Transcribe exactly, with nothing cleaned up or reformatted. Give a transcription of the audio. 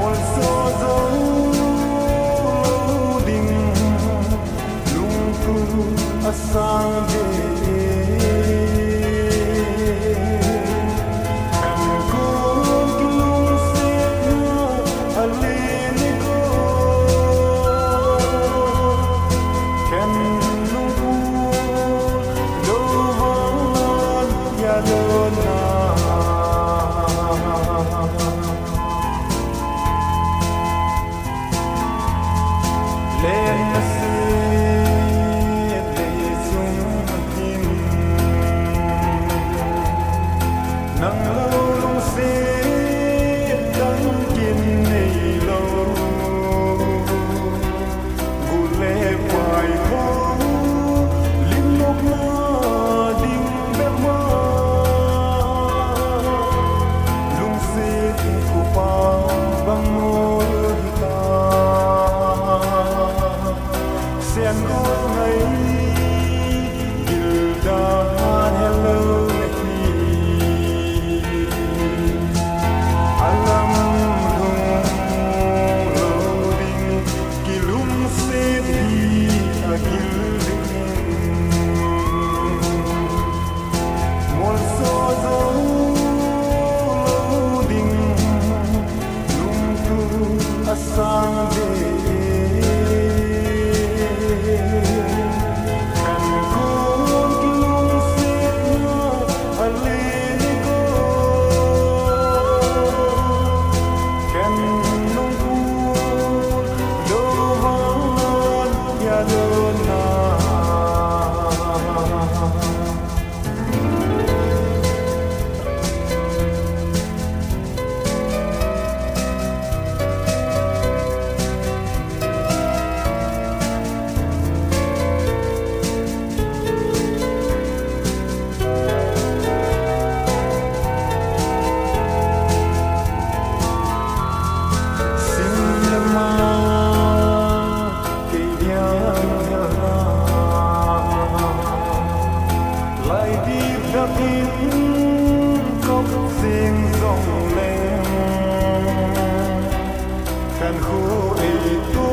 Molso jou lou ding lungthim asang ding. Khankho kilungsetna alen go. Khen lungput lou vang lon ya lona. Len aset lei sung hin, nang lou lungset dang kin neilou. Gul le pai kho, limnokna ding bep ma. Lungset khupa bang mo hita. Sen go ngai, gilda hello hi. Alam lhung lou ding, kilungset hi agil ding. Molso jou lou ding, lungthim asang ding. Khankho kilungsetna alen go. Khen lungput lou vang lon ya lona. Sim le ma kei diang na, lai dip dap in kop sing jong leng, khankho ei tu